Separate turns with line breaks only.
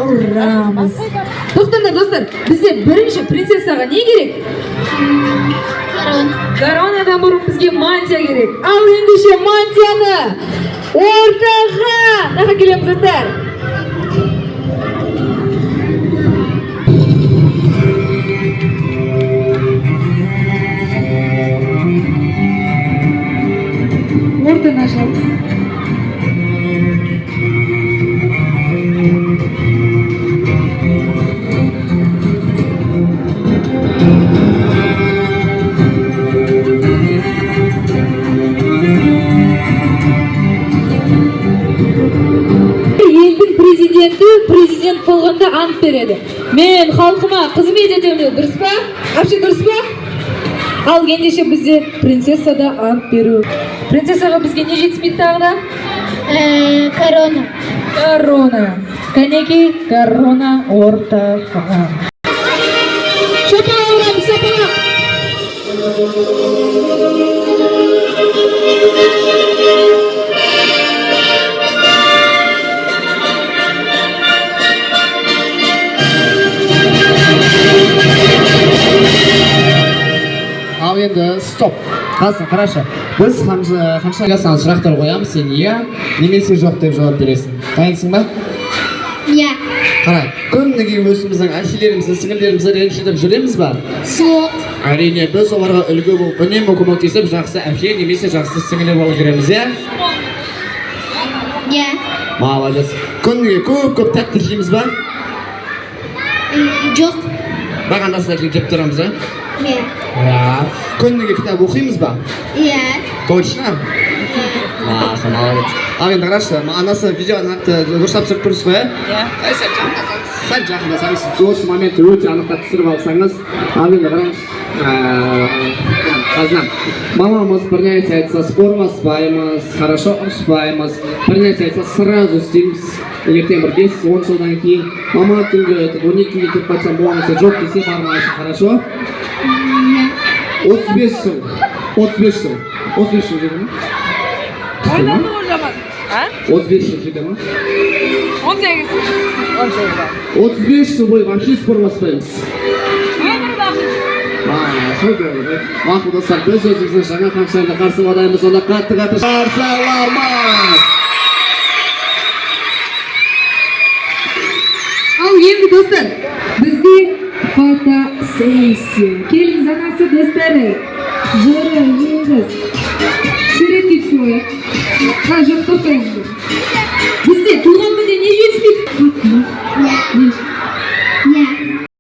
Ұрамыз. Тоқтаңдар, достар, бізде бірінші принцессаға не керек? Коронадан бұрын бізге мантия керек. Ал ендеше мантияны ортаға. Нақа келеміз, достар. Ортаны ашамыз. Елдің президенті президент болғанда ант береді. Мен халқыма қызмет етемін деп, дұрыс па? Вообще дұрыс па? Ал ендеше бізде принцесса да ант беру. Принцессаға бізге не жетіспейді тағы да?
Корона.
Корона. Кәнекей, корона ортаға. Шапалақ ұрамыз, шапалақ.
Ал енді стоп. Қазір қарашы. Біз ханшаға саған сұрақтар қоямыз, сен иә немесе жоқ деп жауап бересің. Дайынсың ба?
Иә.
Қара, күніге өзіміздің әкелерімізді, сіңілдерімізді ренжітіп жүреміз ба?
Жоқ.
Әрине, біз оларға үлгі болып, үнемі көмектесіп, жақсы әке немесе жақсы сіңілі болып жүреміз, иә?
Иә.
Молодец. Күніге көп-көп тәтті жейміз ба?
Жоқ.
Бірақ анда-санда жеп тұрамыз, иә?
Иә.
Иә. Күніге кітап оқимыз ба?
Иә.
Точно? Маша, молодец. Ал енді қарашы, анасы видеоны нақты дұрыстап түсіріп тұрсыз ғой, иә?
Иә.
Әй, сәл жақындасаңыз, сәл жақындасаңыз, осы моментті өте анықтап түсіріп алсаңыз. Ал енді қараңыз, қазына. Мамамыз бір нәрсе айтса, спорласпаймыз, хорошо, ұрыспаймыз. Бір нәрсе айтса, сразу істейміз. Ертең бір 5-10 жылдан кейін мама түнгі 12-ге кетіп қалсам болмаса жоқ десе бармайсың, хорошо? 35 жыл. 35 жыл. 35 жыл жете ма?
Ойланды ғой жаман. А?
35 жыл жете ма?
18. 18.
35 жыл бойы вообще спорласпаймыз.
Өмір бақи.
Сол көрінеді. Мақұл, достар, біз өзіміздің жаңа ханшайымды қарсы аламыз, онда қатты-қатты қарсы аламыз.
Ал енді, достар, бізде фотосессия. Келіңіз, анасы, достары. Жора, Жұлдыз. Суретке түсіп алайық. А, жоқ, тоқтаңыз. Бізде туған күнде не жетіспейді?
Иә.
Не?